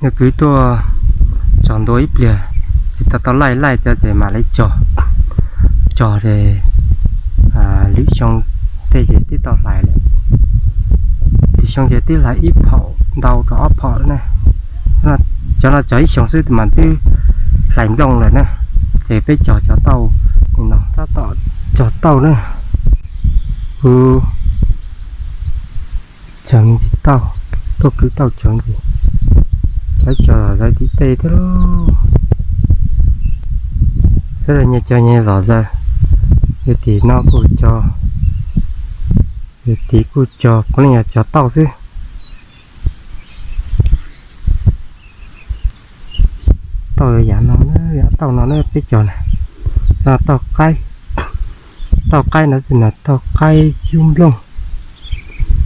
Kwv tuaj txog ntua ib pliag, tsis tau tau laij laij cov ces mam li cog, cog ces lwm xyoo tej ces twb tau hlais lawm. Lwm xyoo ces twb hlais ib phaum ntau rau ob phaum lawm na. Cov no cog ib xyoos xwb mas twb hlais nplooj lawm na. Ces peb cog cov tauj li no tab tom cog tauj na. Kuv cog me ntsis tauj, tuaj kwv tauj cog ntsis, lawv cog zom zaws tim tej thiab lauj. Xab nyias cog nyias zom zaws, yog tim no kuj cog, yog tim kuj cog, puav leej yog cog tauj xwb. Tauj yam no, yam tauj no na peb cog na. Tauj qaib, tauj qaib no tsis yog tauj qaib cub nplooj,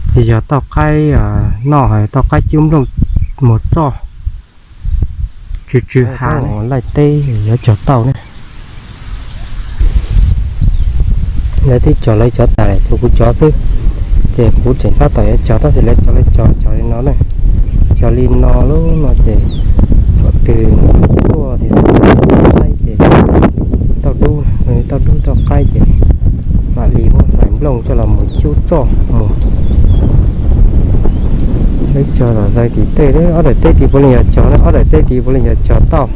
tsis yog tauj qaib noj, tauj qaib cub nplooj mus txoj tsw tsw hav. Laij teb yuav cog tauj na. Lawv twb cog lawv cov tas lawm, tshuav kuv cov xwb. Ces kuv tseem tab tom yuav cog, tab sis lawv cog lawv cog, cog li no na. Cog li no lub no ces thaum twg tuaj ces qaib ces tauj dub, tauj dub tauj qaib ces mam li muab hlais nplooj coj los mus cub txoj mus. Lawv cog zom zaws tim tej, ob daim teb tim puav leej yog cog na, ob daim teb tim puav leej yog cog tauj.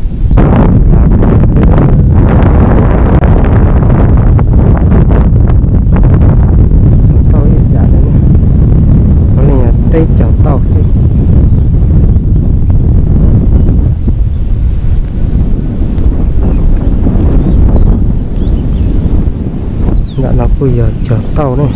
Cog tauj ib yam li, puav leej yog teb cog tauj xwb. Nram no kuj yog cog tauj ne.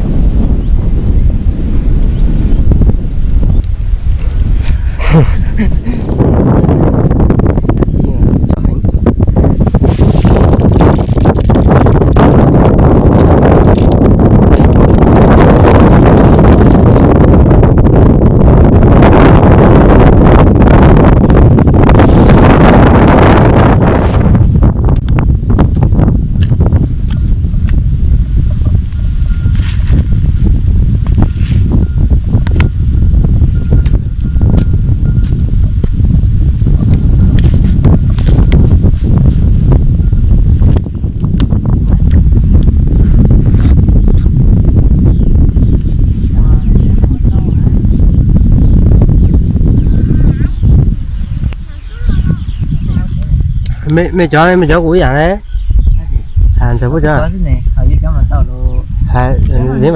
Me cov, me cov kuv ib yam ne. Ntawd puab cov, me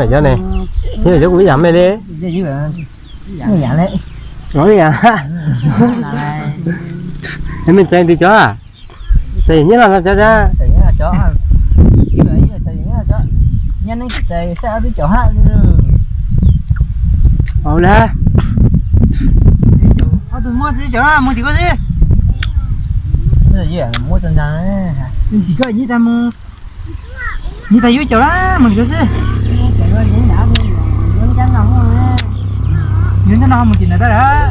cov ne, me cov kuv ib yam me li. Ib yam. Me txais ntws cov, txais nyiab los cov, au la. Ob tug muab tsis cov mus tim koj xwb. Tim koj nyiab tas mus, nyiab tas yub cov la mus tim koj xwb. Yus ntawm no mus tim ntawd tag lawm.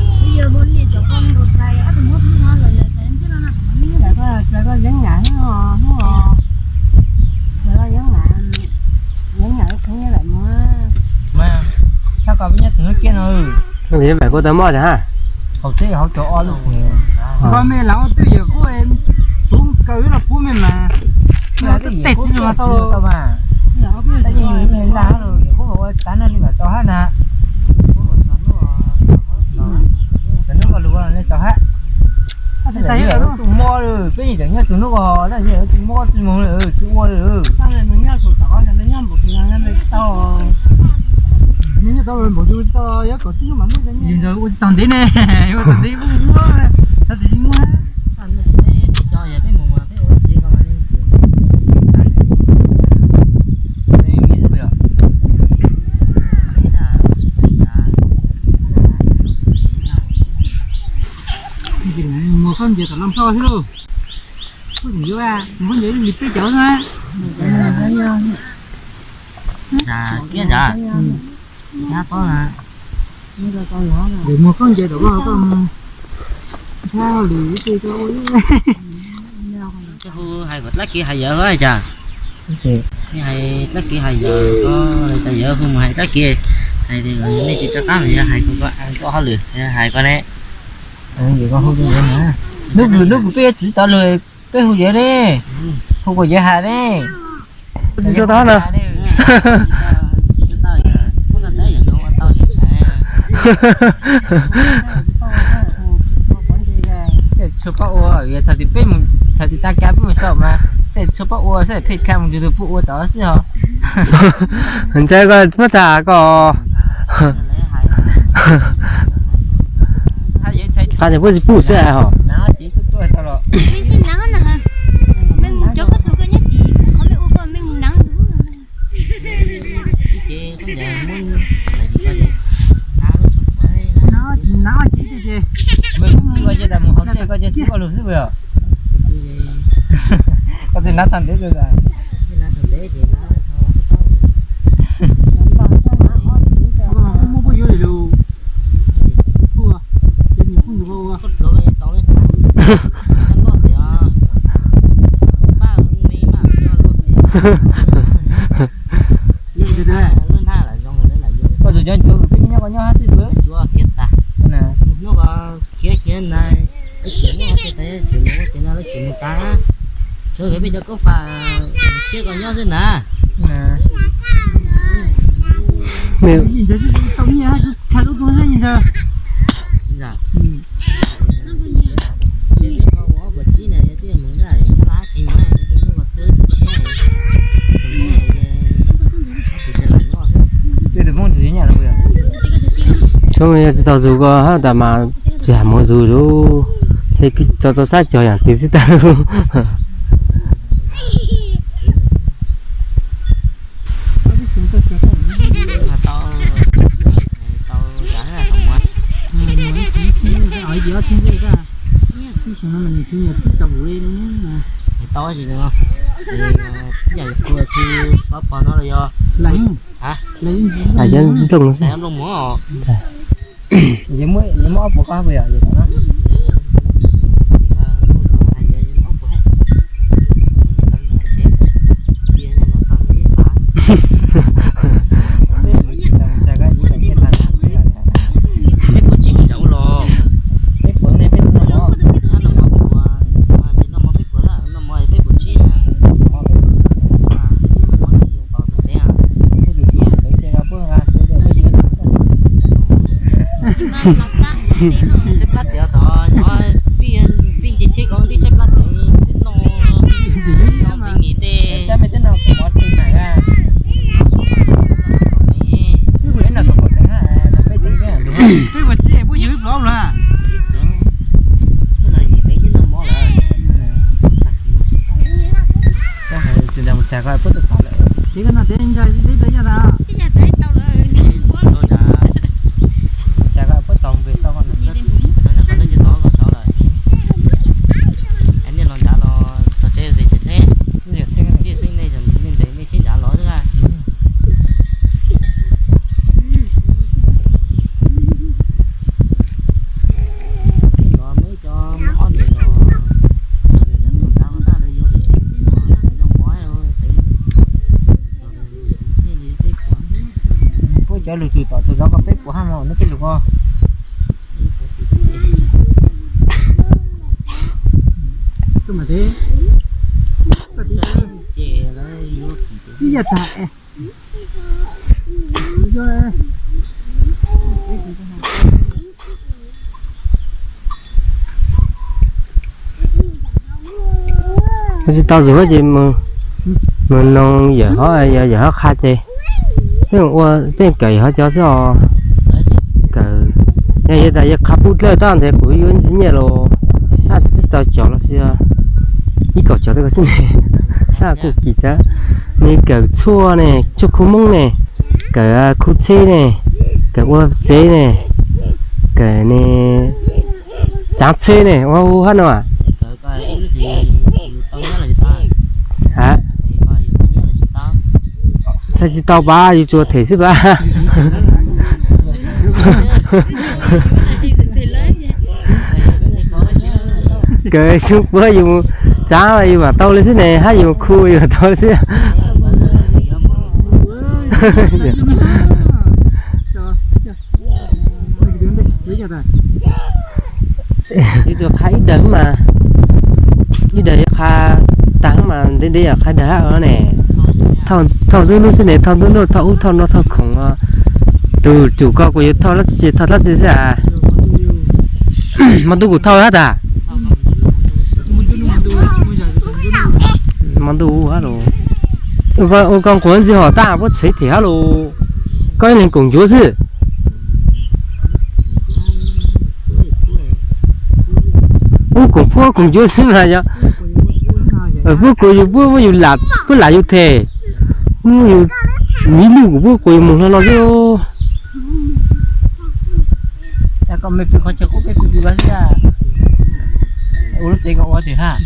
Koj me laus twj yawm kuj puv kaws los puv me mas, tej tsis mas tau. Tab sis me la los yawm kuj ua tav no li mam tau hab na. Cov hnub ko lus ua li tau hab. Tus mob lawm, peb yeej tseem nyob tus hnub ko, tab sis tus mob tsis mus lawm, tsis ua lawm. Yus ntawd ua tsis tau ntev ne, ua tau ntev kuj muab, tab sis tsis muab. Muag khaub ncaws tom no plho xwb lauj. Khaub ncaws, muag khaub ncaws li peb cov na. Kiab ntawd, nyab paub na. Muag khaub ncaws tom koj, koj mus. Hu hais kom dlaab kev hais yawm hab cas. Hais dlaab kev hais yawm ko, cas yawm hu mus hais dlaab kev, hais nej tsis rov qab mas yawm hais ko, hauj lwm hais ko ne. Hnub, hnub peb yuav txiv tau lawm, peb hu yawg ne, hu kom yawg hais ne. Tsis tau tod na. Txawm tsis tshua paub ua, thaum twg peb mus, thaum twg tag kis peb mus xauj mas txawm tsis tshua paub ua, txawm pheej dlha mus tus twg pub ua tod xwb os. Ntshai koj muab txham koj. Qhia tias puab tsis pub xwb hos. Koj tsis nab tag ntev. Koj tus cov ncuav peb nyob koj nyob hab xwb. Khiav khiav na, tsis mus tsis mus tas. Sawv daws peb cov kaub fam tshiab koj nyob xwb na. Txhob yog tsis tau zug koj hab tas mas tsis has mus zug lawm, tau tau sab cog yam twg xwb tag lawm. Tau tsis no, yam kuv pov pov no los yog ntoo no xwb. Muab ob puas koj puas yog? Peb puas tsib mus nram ua los? Peb puas ne, peb puas noj mov? Noj mov peb puas, noj mov peb puas tsib. Noj mov peb puas tsib. Peb puas tsib, peb puas tsib. Tshaib plab tiag tod, peb nce tsheb ko twb tshaib plab tiag, twb noj, noj ntev nqis tej. Peb puas tsib, peb yug ib pluag los? Tsis nco mus txog koj puab tau tod lawm. Mus txog koj puab tau npe tau koj na. Nej los nrad los txog tsev, tsev tsev. Tsis xwb nej, nej npe nej tsev nrad los xwb na. Los muaj ib co ob niam los, tus xav ua dab lawv yuav, noj mov, puab cov lug tug tom tug zov koj peb puas hab mog, neb peb lug ko. Tsis tau zug ces mus noog yawm hov, yawm hov qha ces peb ua, peb kawm yawm hov cov xwb os. Kawm, yog tas yawg qha pub dlawb tab ntawd kuv yuav ntxiv nyiaj los, tab txib tau cov los sis ib kaum cov tej ko xwb ne. Tab kuj kim txawv, nws kawm tshuaj ne, tshuaj khu moob ne, kawm khu tsheb ne, kawm ua tsev ne, kawm ne, tsaav tsheb ne, ua hu hab no. Txhais tsis tau pab, yus tsuas them xwb pab. Kawm xyoo puab yus tsaav yus mam tau li xwb ne, hab yus khu yus mam tau li xwb. Yuav tsum qha ib daim mas, ib daim yuav qha tag mas ntev ntev yog qha daim hab ne. Thauj ntxub lub xwb ne, thauj ntxub lub, thauj ub thauj no thauj khoom os. Tus tsum ko kuv yuav thauj dab tsi ces thauj dab tsi xwb as. Hmo ntuj kuv thauj hab tas. Hmo ntuj hab los. Ua koj nquag ntxwg hom tab puab tshev them hab los. Koj ib leeg koom ncuav xwb. Ub koom puab koom ncuav xwb mas yog puab kuv yus puab yus lam puab lam yus them. Yus miv luj kuv puab kuv yus mus hlo no xwb. Koj me pw qhov chaw qub peb pw pw xwb. Ua lub tsev ko ua tim hab.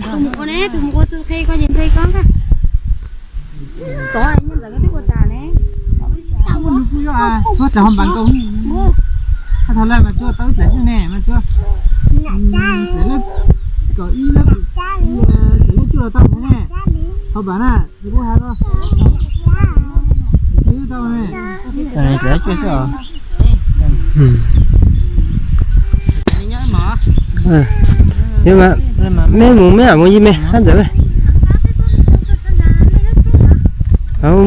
Tus mus ua ne, tus mus ua tus qhe koj ces nrog koj nkag. Tod nyob ntawd koj twb ua tas ne. Tsuag rau hauv npas nkaus. Thaum lawm mas tsuag tau ib txhais xwb ne mas tsuag. Txais lab, kom ib lab, txais lab cuaj los tau ne. Hauv npas na, yus kuj has los. Tau ne. Txais lab cuaj xwb os. Mej mus mej mus yim me hab ntawd.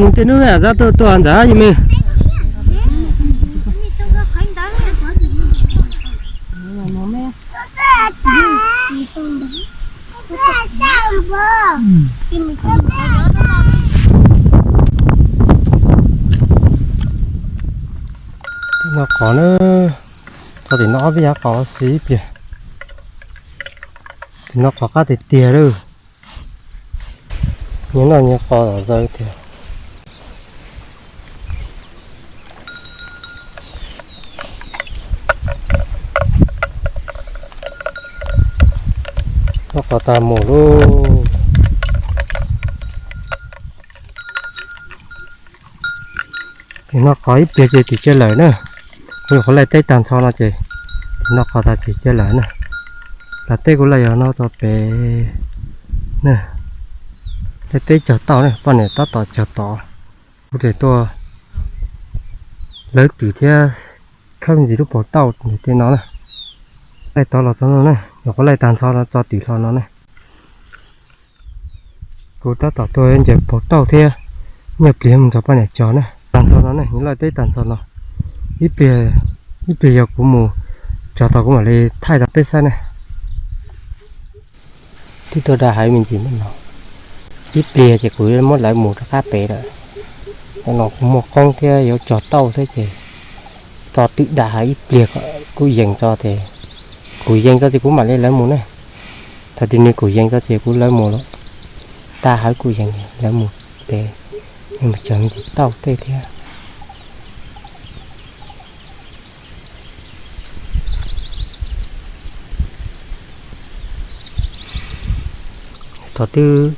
Mus tej nub mej zab tuaj tuaj ntawd yim me. Tim no qhov na, txog tim no ob peb yav qhov xis ib pliag. Tim no qhov qab tiag tiag lawm. Nyias noj nyias qos zaws tiag. Noj qos tag mus lauj. Tim no qhov ib pliag ces tim cawv lawm na. Kuv yuav qhuav laij teb tag nrho no ces tim no qhov tas tim cawv lawm na. Las teb kuv laij yog no txog pem na. Laij teb cog tauj na, poj niam tab tom cog tod. Kuv tseem tuaj lawv twm thiab khawb ntxiv lub paus tauj tim no na. Laij tod los txog no na, yuav qhuav laij tag nrho no txog tim hlo no na. Kuv tab tom tuaj ncaws paus tauj thiab nyiaj pliag mus nrog poj niam cog na. Tag nrho no ne, laij teb tag nrho no. Ib pliag, ib pliag yog kuv mus cog tau kuv mam li thaij rau peb saib ne. Twb tuaj da hawv me ntsis no, ib pliag ces kuv muab lawv mus rov qab pem lawm. Cov no kuv muaj qoob thiab yuav cog tauj thiab ces tso twm da hawv ib pliag kom kuj yees tso ces kuv yees tso ces kuv mam li lawv mus ne. Thaum twg nws kuj yees tso ces kuv lawv mus lawm. Da hawv kuj yees lawv mus pem, mus cog me ntsis tauj tej thiab. Tod twb,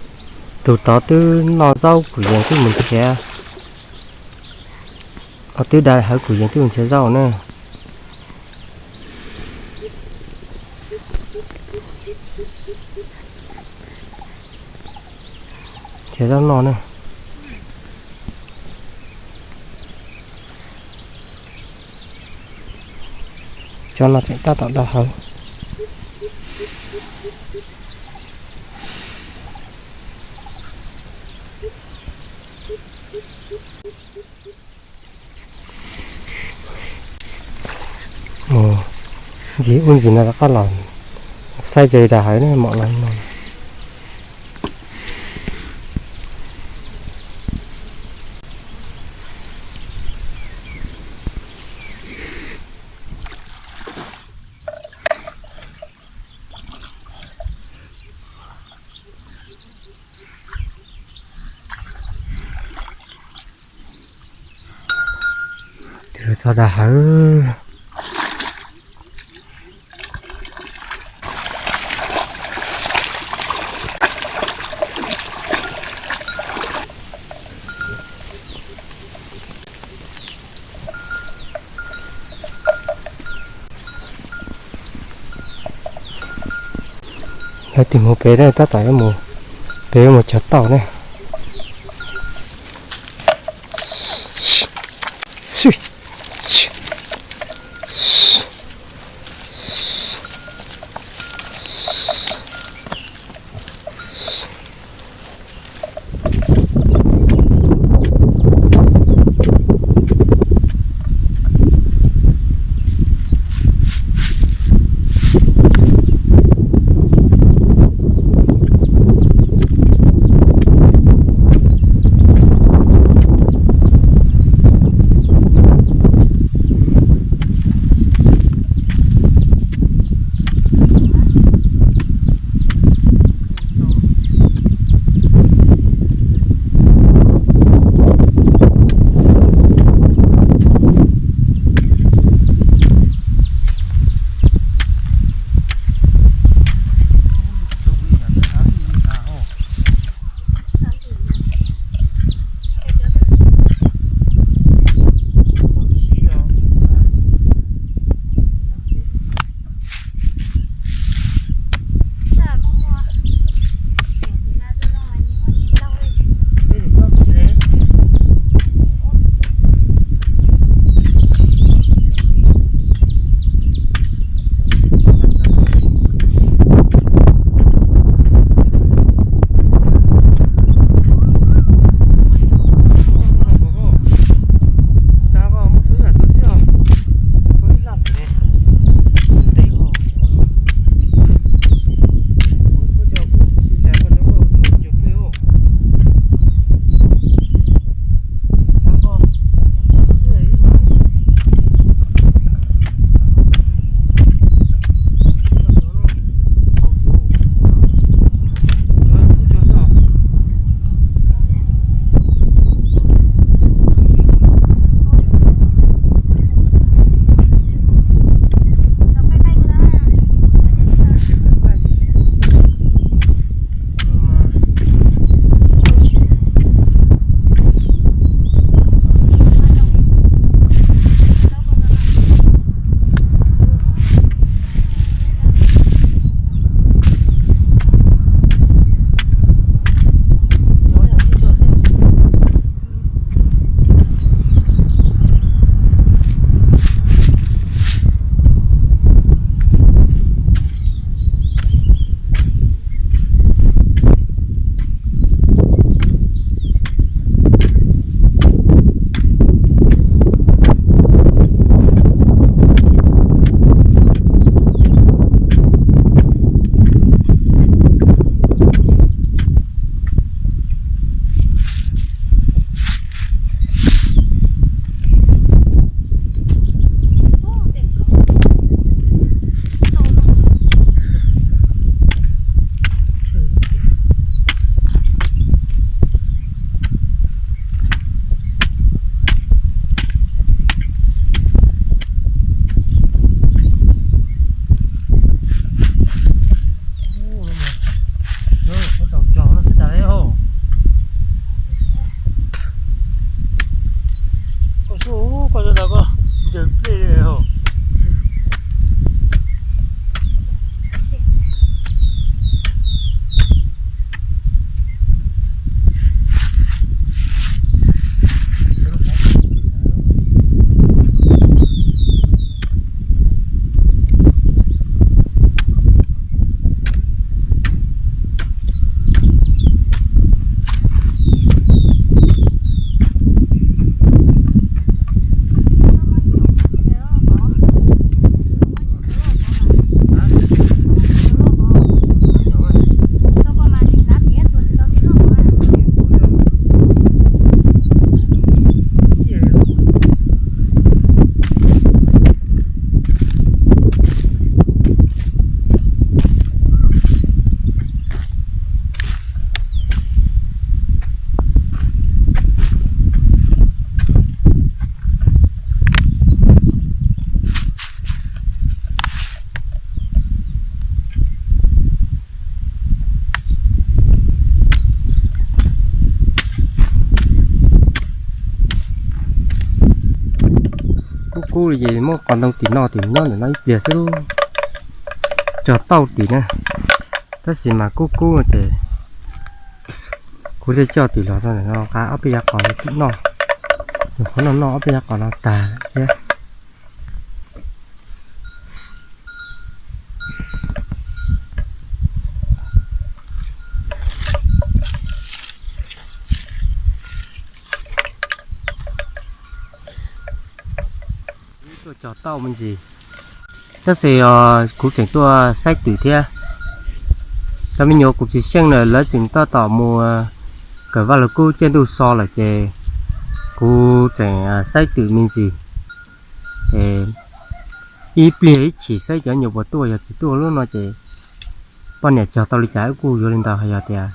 tus tod twb noj zaub kuj yees twb mus nrhiav. Tod twb da hawv kuj yees twb mus nrhiav zaub na. Nrhiav zaub noj na. Cov no tseem tab tom da hawv. Mus ntsis ub ntsis no rov qab los saib ze da hawv ne, mom no no. Txog dag hawv. Lawv tig mus pem ne, tab tom yuav mus pem, yuav mus cog tauj ne. Kub kub li ces muab qos ntoo tim no tim nyob ntawm no ib pliag xwb lub, cog tauj tim na. Tab sis mas kub kub ces kuv thiaj coj tim los txog ntawm no qab ob peb yav qos no noj, qhov no noj ob peb yav qos no tag thiab. Tuaj cog tauj me ntsis, tab sis kuv tseem tuaj saib twm thiab. Cov me nyuam kuv tsis xyeej na, lawv tseem tab tom mus kawm Vaj Lug Kub caij ntuj so lawm ces kuv tseem saib twm me ntsis. Ces ib pliag ib chim saib cov nyuam puas tuaj, yog tsis tuaj lub no ces poj niam cog tau li cas wb kuj yuav li ntawd. Yog tias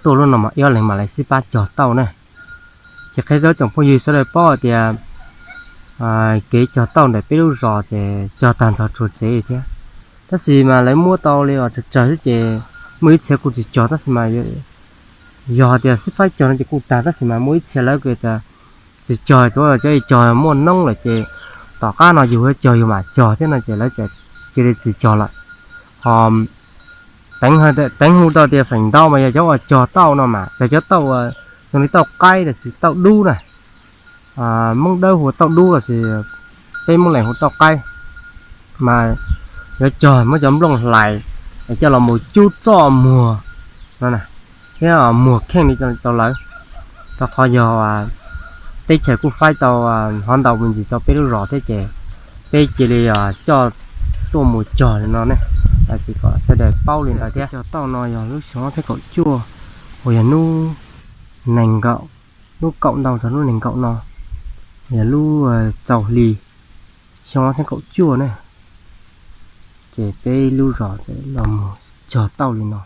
tuaj lub no mas ib ob leeg mam li sib pab cog tauj na. Ces qhia rau tsoom phooj ywg sawv daws paub hais tias kev cog tauj ntawm peb lub zos ces cog tag nrho txhua tsev thiab. Tab sis mas lawv muab tau li os tsawg tsawg xwb ces muaj ib txhia kuj tsis cog, tab sis mas yog hais tias sib faib cog no ces kuj tag, tab sis mas muaj ib txhia lawv kuj tias tsis cog, tsuav cov cog muaj noob lawm ces tom qab no yus yuav cog yus mam cog thiab no ces lawv cia li tsis cog lawm. Ho teev hu tau tias feem ntau mas yog cov uas cog tauj no mas yog cov tauj zoo li tauj qaib los sis tauj dub na. Moob Dawb hu tauj dub los sis peb Moob Lees hu tauj qaib, mas yuav cog muab cov nplooj hlais coj los mus cub txoj muag no thiab muag kheej li rau lawv. Rau qhov yog teb chaws kuj faib tau hov ntau me ntsis rau peb lub zos thiab ces peb cia li coj tuaj mus cog li no ne. Ces kom sawv daws paub li ntawd thiab. Cog tauj no yog lub xyoo ob txhiab kaum cuaj uas yog hnub nees nkaum, lub kaum ntau rau hnub nees nkaum no, yog lub txaus hli xyoo ob txhiab kaum cuaj na. Ces peb lub zos los mus cog tauj li no.